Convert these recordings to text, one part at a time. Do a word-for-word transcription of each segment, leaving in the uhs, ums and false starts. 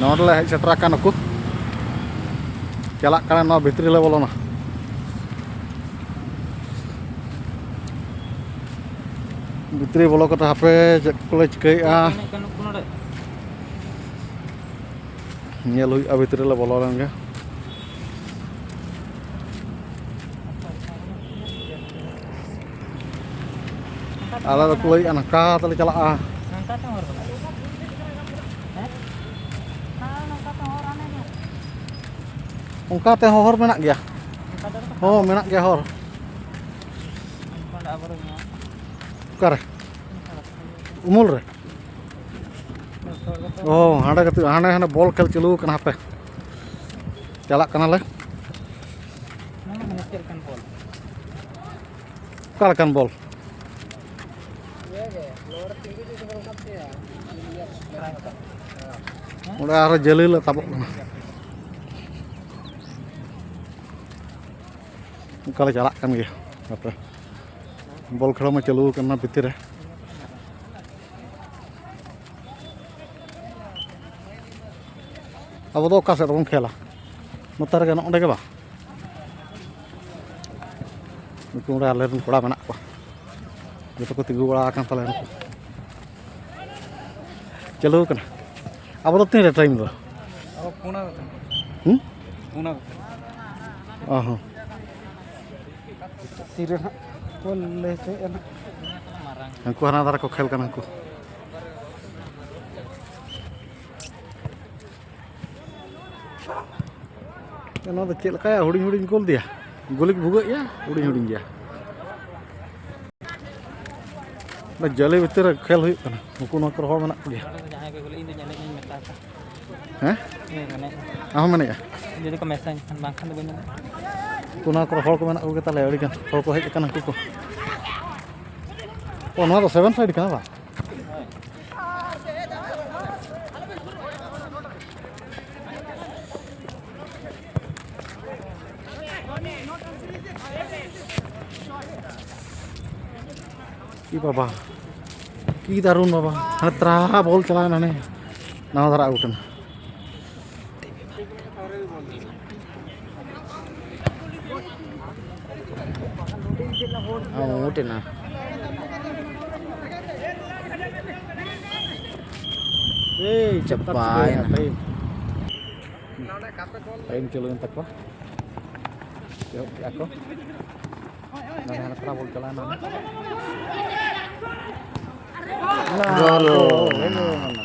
ᱱᱚᱰᱮ ᱞᱮ ᱦᱮᱡ ᱥᱮᱴᱮᱨ ᱟᱠᱟᱱ ᱱᱩᱠᱩ᱾ ᱪᱟᱞᱟᱜ ᱠᱟᱱᱟ, ᱱᱚᱣᱟ ᱵᱷᱤᱛᱨᱤ ᱞᱮ ᱵᱚᱞᱚᱱᱟ᱾ ᱵᱷᱤᱛᱨᱤ ᱵᱚᱞᱚ ᱠᱟᱛᱮ ᱦᱟᱯᱮ ᱪᱮᱫ ᱠᱚᱞᱮ ᱪᱤᱠᱟᱹᱭᱮᱫᱼᱟ᱾ ᱧᱮᱞ ᱦᱩᱭᱩᱜᱼᱟ ᱵᱷᱤᱛᱨᱤ ᱞᱮ ᱵᱚᱞᱚ ᱞᱮᱱ ᱜᱮ᱾ ᱟᱞᱮ ᱫᱚᱠᱚ ᱞᱟᱹᱭᱮᱫᱼᱟ ᱱᱚᱝᱠᱟ ᱛᱮᱞᱮ ᱪᱟᱞᱟᱜᱼᱟ᱾ ᱱᱚᱝᱠᱟ ᱛᱮᱦᱚᱸ ᱦᱚᱨ ᱢᱮᱱᱟᱜᱼᱟ᱾ ᱦᱮᱸ? ᱦᱮᱸ, ᱱᱚᱝᱠᱟ ᱛᱮᱦᱚᱸ ᱦᱚᱨ ᱦᱟᱱᱮ ᱫᱚ᱾ ᱚᱱᱠᱟ ᱛᱮᱦᱚᱸ ᱦᱚᱨ ᱢᱮᱱᱟᱜ ᱜᱮᱭᱟ᱾ ᱚᱱᱠᱟ ᱛᱮ ᱦᱚᱸ, ᱢᱮᱱᱟᱜ ᱜᱮᱭᱟ ᱦᱚᱨ᱾ ᱚᱸᱰᱮ ᱟᱵᱚ ᱫᱚ ᱱᱚᱣᱟ᱾ ᱚᱠᱟᱨᱮ? ᱩᱢᱩᱞ ᱨᱮ? ᱚ, ᱦᱟᱸᱰᱮ ᱠᱟᱹᱴᱤᱡ, ᱦᱟᱸᱰᱮ, ᱦᱟᱸᱰᱮ ᱵᱚᱞ ᱠᱷᱮᱞ ᱪᱟᱹᱞᱩ ᱟᱠᱟᱱᱟ, ᱦᱟᱯᱮ᱾ ᱪᱟᱞᱟᱜ ᱠᱟᱱᱟᱞᱮ᱾ ᱱᱚᱣᱟ ᱫᱚ ᱪᱮᱫ ᱞᱮᱠᱟᱱ ᱵᱚᱞ? ᱚᱠᱟ ᱞᱮᱠᱟᱱ ᱵᱚᱞ? ᱚᱸᱰᱮ ᱟᱨᱦᱚᱸ ᱡᱟᱹᱞᱤ ᱞᱮ ᱛᱟᱵᱚᱜ ᱠᱟᱱᱟ᱾ ᱚᱱᱠᱟ ᱞᱮ ᱪᱟᱞᱟᱜ ᱠᱟᱱ ᱜᱮᱭᱟ᱾ ᱦᱟᱯᱮ, ᱵᱚᱞ ᱠᱷᱮᱞᱳ ᱢᱟ ᱪᱟᱹᱞᱩ ᱟᱠᱟᱱᱟ ᱵᱷᱤᱛᱤᱨ ᱨᱮ᱾ ᱟᱵᱚ ᱫᱚ ᱚᱠᱟ ᱥᱮᱫ ᱨᱮᱵᱚᱱ ᱠᱷᱮᱞᱟ? ᱱᱚᱛᱮ ᱨᱮᱜᱮ, ᱱᱚᱜᱼᱚ ᱱᱚᱸᱰᱮ ᱜᱮ ᱵᱟᱝ? ᱱᱩᱠᱩ ᱚᱸᱰᱮ ᱟᱞᱮ ᱨᱮᱱ ᱠᱚᱲᱟ ᱢᱮᱱᱟᱜ ᱠᱚᱣᱟ, ᱡᱚᱛᱚ ᱠᱚ ᱛᱤᱸᱜᱩ ᱵᱟᱲᱟ ᱟᱠᱟᱱ ᱛᱟᱞᱮᱭᱟ ᱱᱩᱠᱩ᱾ ᱪᱟᱹᱞᱩ ᱟᱠᱟᱱᱟ᱾ ᱟᱵᱚ ᱫᱚ ᱛᱤᱱᱨᱮ ᱴᱟᱭᱤᱢ ᱫᱚ? ᱟᱵᱚ ᱯᱩᱱᱟ ᱠᱚᱛᱮ᱾ ᱦᱩᱸ? ᱯᱩᱱᱟ ᱠᱚᱛᱮ᱾ ᱚ ᱦᱚᱸ᱾ ᱛᱤᱨᱮ ᱱᱟᱦᱟᱜ ᱠᱚ ᱞᱟᱹᱭ ᱦᱚᱪᱚᱭᱮᱫᱼᱟ ᱱᱟᱦᱟᱜ᱾ ᱦᱟᱹᱱᱠᱩ ᱦᱟᱱᱟ ᱫᱷᱟᱨᱮ ᱠᱚ ᱠᱷᱮᱞ ᱠᱟᱱᱟ ᱦᱟᱹᱱᱠᱩ᱾ ᱱᱚᱣᱟ ᱫᱚ ᱪᱮᱫ ᱞᱮᱠᱟᱭᱟ? ᱦᱩᱰᱤᱧ ᱦᱩᱰᱤᱧ ᱜᱳᱞ ᱫᱮᱭᱟ, ᱜᱩᱞᱤ ᱵᱷᱩᱜᱟᱹᱜ ᱮᱭᱟ, ᱦᱩᱰᱤᱧ ᱦᱩᱰᱤᱧ ᱜᱮᱭᱟ᱾ ᱚᱱᱟ ᱡᱟᱹᱞᱤ ᱵᱷᱤᱛᱤᱨ ᱨᱮ ᱠᱷᱮᱞ ᱦᱩᱭᱩᱜ ᱠᱟᱱᱟ, ᱩᱱᱠᱩ ᱱᱚᱣᱟ ᱠᱚᱨᱮ ᱦᱚᱲ ᱢᱮᱱᱟᱜ ᱠᱚᱜᱮᱭᱟ᱾ ᱱᱚᱰᱮ ᱫᱚ ᱡᱟᱦᱟᱸᱭ ᱠᱚ ᱜᱩᱞᱤ, ᱤᱧ ᱫᱚ ᱧᱮᱞᱮᱫ ᱤᱧ ᱢᱮᱛᱟ ᱠᱚᱣᱟ᱾ ᱦᱮᱸ? ᱤᱧ ᱢᱮᱱᱮᱫ ᱟᱢ ᱦᱚᱸ ᱢᱮᱱᱮᱫᱼᱟ? ᱡᱩᱫᱤ ᱠᱚ ᱢᱮᱥᱟᱧ ᱠᱷᱟᱱ, ᱵᱟᱝᱠᱷᱟᱱ ᱫᱚ ᱵᱟᱹᱧ ᱢᱮᱱᱮᱫᱼᱟ᱾ ᱩᱱᱠᱩ ᱱᱚᱣᱟ ᱠᱚᱨᱮ ᱦᱚᱲ ᱠᱚ ᱢᱮᱱᱟᱜ ᱠᱚᱜᱮ ᱛᱟᱞᱮᱭᱟ, ᱟᱹᱰᱤ ᱜᱟᱱ ᱦᱚᱲ ᱠᱚ ᱦᱮᱡ ᱟᱠᱟᱱᱟ ᱩᱱᱠᱩ ᱠᱚ᱾ ᱚ, ᱱᱚᱣᱟ ᱫᱚ ᱥᱮᱵᱷᱮᱱ ᱥᱟᱭᱤᱰ ᱠᱟᱱᱟ ᱵᱟᱝ? ᱤ ᱵᱟᱵᱟ, ᱠᱤ ᱫᱟᱨᱩᱱ ᱵᱟᱵᱟ, ᱦᱟᱱᱮ ᱛᱨᱟ ᱵᱚᱞ ᱪᱟᱞᱟᱣ ᱮᱱᱟ, ᱦᱟᱱᱮ ᱱᱟᱣᱟ ᱫᱷᱟᱨᱟ ᱟᱹᱜᱩ ᱠᱟᱱᱟ᱾ ᱟᱢ ᱩᱢᱩᱴ ᱮᱱᱟ᱾ ᱮᱭ, ᱪᱟᱵᱟᱭᱮᱱᱟ᱾ ᱴᱟᱭᱤᱢ᱾ ᱴᱟᱭᱤᱢ ᱪᱟᱹᱞᱩᱭᱮᱱ ᱛᱟᱠᱚᱣᱟ᱾ ᱮᱦᱚᱵ ᱠᱮᱜᱼᱟ ᱠᱚ᱾ ᱱᱚᱰᱮ ᱦᱟᱱᱮ ᱛᱷᱚᱲᱟ ᱵᱚᱞ ᱪᱟᱞᱟᱣᱮᱱᱟ᱾ ᱜᱳᱞ᱾ ᱜᱳᱞ᱾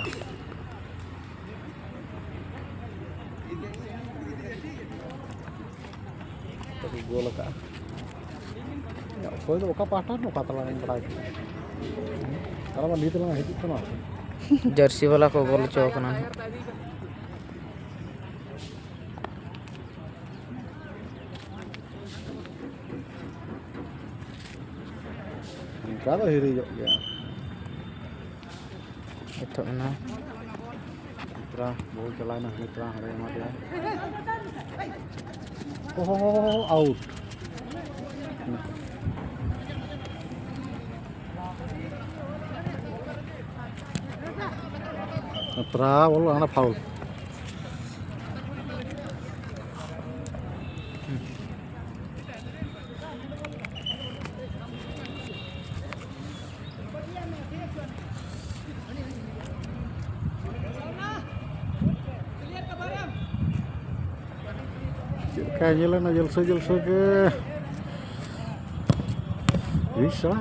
ᱠᱚ ᱜᱳᱞ ᱟᱠᱟᱫᱼᱟ᱾ ᱚᱠᱚᱭ ᱫᱚ ᱚᱠᱟ ᱯᱟᱦᱴᱟ ᱨᱮᱱ ᱚᱠᱟ ᱛᱟᱞᱟ ᱨᱮᱱ ᱵᱟᱲᱟᱭ ᱠᱟᱱᱟ᱾ ᱟᱨ ᱟᱵᱟᱨ ᱱᱤᱛ ᱞᱟᱝ ᱦᱤᱡᱩᱜ ᱠᱟᱱᱟ᱾ ᱡᱟᱹᱨᱥᱤ ᱵᱟᱞᱟ ᱠᱚ ᱜᱳᱞ ᱦᱚᱪᱚ ᱟᱠᱟᱱᱟ ᱱᱟᱦᱟᱜ᱾ ᱚᱱᱠᱟ ᱫᱚ ᱦᱤᱨᱤᱡᱚᱜ ᱜᱮᱭᱟ᱾ ᱮᱛᱚᱦᱚᱵ ᱮᱱᱟ᱾ ᱢᱤᱛᱨᱟ ᱵᱚᱞ ᱪᱟᱞᱟᱣᱮᱱᱟ, ᱢᱤᱛᱨᱟ ᱦᱟᱸᱰᱮ ᱮᱢᱟ ᱫᱮᱭᱟ᱾ ᱳᱦᱳ, ᱟᱣᱩᱴ᱾ ᱢᱤᱛᱨᱟ ᱵᱚᱞ ᱦᱟᱸᱰᱮ ᱯᱷᱟᱣᱩᱞ᱾ ᱪᱮᱫ ᱞᱮᱠᱟᱭ ᱧᱮᱞᱮᱱᱟ, ᱡᱚᱞᱥᱟᱹ ᱡᱚᱞᱥᱟᱹ ᱜᱮ᱾ ᱤᱥ ᱥᱟᱞᱟ᱾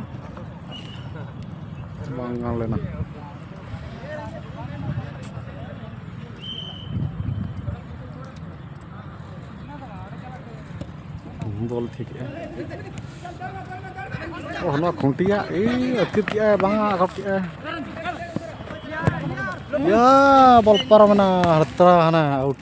ᱵᱟᱝ ᱜᱟᱱ ᱞᱮᱱᱟ᱾ ᱵᱚᱞ ᱛᱷᱤᱭᱟᱹ ᱠᱮᱜᱼᱟ᱾ ᱳᱦ, ᱱᱚᱣᱟ ᱠᱷᱩᱱᱴᱤᱭᱟᱜ, ᱮᱭ, ᱟᱹᱛᱠᱤᱨ ᱠᱮᱜᱼᱟᱭ, ᱵᱟᱝᱟ, ᱟᱴᱚᱠ ᱠᱮᱜᱼᱟᱭ᱾ ᱭᱟ, ᱵᱚᱞ ᱯᱟᱨᱚᱢᱮᱱᱟ, ᱦᱟᱲᱛᱨᱟ ᱦᱟᱱᱟ, ᱟᱣᱩᱴ᱾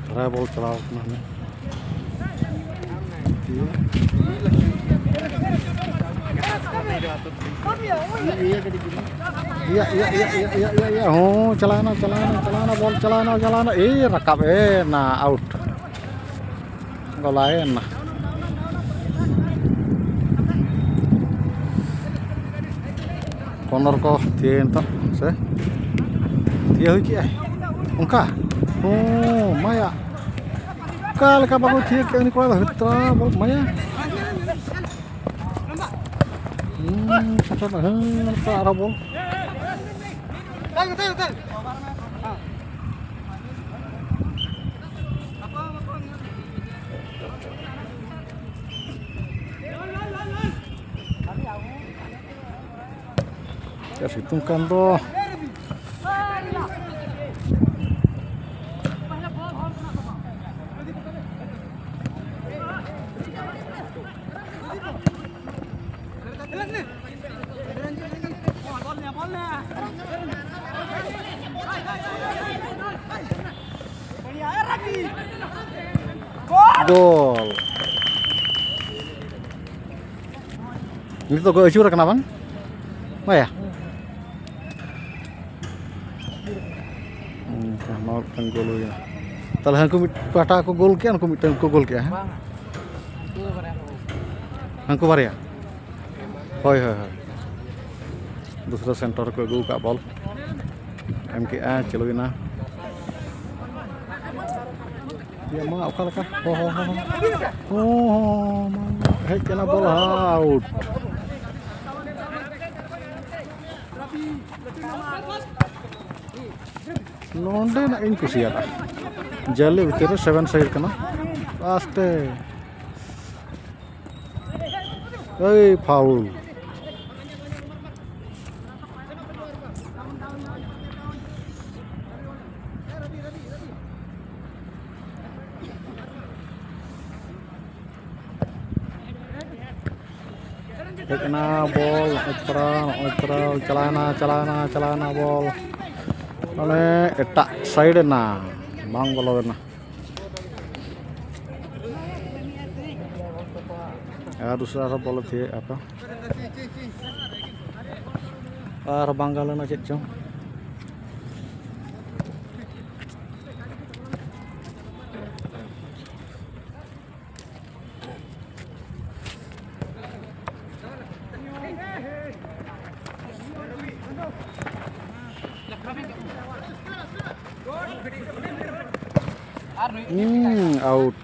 ᱫᱷᱟᱨᱟ ᱵᱚᱞ ᱪᱟᱞᱟᱣ ᱠᱟᱱᱟ ᱦᱟᱱᱮ᱾ ᱤᱭᱟᱹ, ᱤᱭᱟᱹ, ᱤᱭᱟᱹ, ᱤᱭᱟᱹ, ᱤᱭᱟᱹ, ᱤᱭᱟᱹ, ᱤᱭᱟᱹ, ᱦᱚᱸ, ᱪᱟᱞᱟᱣᱱᱟ, ᱪᱟᱞᱟᱣᱱᱟ, ᱪᱟᱞᱟᱣᱱᱟ, ᱵᱚᱞ ᱪᱟᱞᱟᱣᱱᱟ, ᱪᱟᱞᱟᱣᱱᱟ, ᱮᱭ, ᱨᱟᱠᱟᱵ ᱮᱱᱟ, ᱟᱣᱩᱴ᱾ ᱜᱚᱞᱟᱭᱮᱱᱟ᱾ ᱠᱚᱨᱱᱟᱨ ᱠᱚ ᱛᱷᱤᱭᱟᱹᱭᱮᱱ ᱛᱟᱢ ᱥᱮ? ᱛᱷᱤᱭᱟᱹ ᱦᱩᱭ ᱠᱮᱜᱼᱟᱭ ᱚᱱᱠᱟ᱾ ᱦᱚᱸ, ᱢᱟᱭᱟ᱾ ᱚᱠᱟ ᱞᱮᱠᱟ ᱵᱟᱠᱚ ᱛᱷᱤᱭᱟᱹ ᱠᱮᱜᱼᱟ ᱩᱱᱤ ᱠᱚᱲᱟ ᱫᱚ᱾ ᱦᱟᱹᱛᱲᱟ ᱵᱚᱞ, ᱢᱟᱭᱟ᱾ ᱦᱩᱸ, ᱥᱮᱴᱮᱨ ᱱᱟ᱾ ᱦᱮᱸ, ᱱᱚᱛᱮ ᱟᱨᱚ ᱵᱚᱞ᱾ ᱪᱮᱫ ᱥᱤᱛᱩᱝ ᱠᱟᱱ ᱫᱚ᱾ ᱜᱳᱞ᱾ ᱱᱤᱛᱚᱜ ᱠᱚ ᱟᱹᱪᱩᱨ ᱟᱠᱟᱱᱟ ᱵᱟᱝ? ᱵᱟᱭᱟ? ᱚᱱᱠᱟ, ᱱᱚᱣᱟ ᱢᱤᱫᱴᱟᱝ ᱜᱳᱞ ᱦᱩᱭᱱᱟ᱾ ᱛᱟᱦᱞᱮ ᱦᱟᱹᱱᱠᱩ ᱢᱤᱫ ᱯᱟᱦᱴᱟ ᱠᱚ ᱜᱳᱞ ᱠᱮᱜᱼᱟ, ᱱᱩᱠᱩ ᱢᱤᱫᱴᱟᱝ ᱠᱚ ᱜᱳᱞ ᱠᱮᱜᱼᱟ, ᱦᱮᱸ? ᱦᱟᱹᱱᱠᱩ ᱵᱟᱨᱭᱟ? ᱦᱳᱭ, ᱦᱳᱭ, ᱦᱳᱭ᱾ ᱫᱩᱥᱨᱟᱹ ᱥᱮᱱᱴᱟᱨ ᱨᱮᱠᱚ ᱟᱹᱜᱩ ᱟᱠᱟᱫ ᱵᱚᱞ᱾ ᱮᱢ ᱠᱮᱜᱼᱟ, ᱪᱟᱹᱞᱩᱭᱮᱱᱟ᱾ ᱤᱭᱟᱹ ᱢᱟ ᱚᱠᱟ ᱞᱮᱠᱟ? ᱦᱚᱸ, ᱦᱚᱸ, ᱦᱚᱸ, ᱦᱚᱸ᱾ ᱦᱚᱸ, ᱦᱚᱸ, ᱦᱚᱸ, ᱦᱮᱡ ᱠᱟᱱᱟ ᱵᱚᱞ, ᱟᱣᱩᱴ᱾ ᱱᱚᱰᱮᱱᱟᱜ ᱤᱧ ᱠᱩᱥᱤᱭᱟᱫᱟ, ᱡᱟᱹᱞᱤ ᱵᱷᱤᱛᱤᱨ ᱨᱮ ᱥᱮᱵᱷᱮᱱ ᱥᱟᱭᱤᱰ ᱠᱟᱱᱟ, ᱟᱥᱛᱮ᱾ ᱮᱭ ᱯᱷᱟᱩᱞ᱾ ᱦᱮᱡ ᱮᱱᱟ ᱵᱚᱞ, ᱱᱚᱜᱼᱚᱭ ᱛᱚᱨᱟ, ᱱᱚᱜᱼᱚᱭ ᱛᱚᱨᱟ, ᱪᱟᱞᱟᱣᱮᱱᱟ, ᱪᱟᱞᱟᱣᱮᱱᱟ, ᱪᱟᱞᱟᱣᱮᱱᱟ ᱵᱚᱞ᱾ ᱢᱟᱱᱮ ᱮᱴᱟᱜ ᱥᱟᱭᱤᱰ ᱮᱱᱟ, ᱵᱟᱝ ᱵᱚᱞᱚ ᱞᱮᱱᱟ᱾ ᱟᱨ ᱩᱥᱟᱹᱨᱟ ᱟᱨᱦᱚᱸ ᱵᱚᱞ ᱛᱷᱤᱭᱟᱹ ᱟᱯᱮ᱾ ᱟᱨ ᱵᱟᱝ ᱜᱟᱱ ᱞᱮᱱᱟ ᱪᱮᱫ ᱪᱚᱝ᱾ ᱦᱩᱸ, ᱟᱣᱩᱴ᱾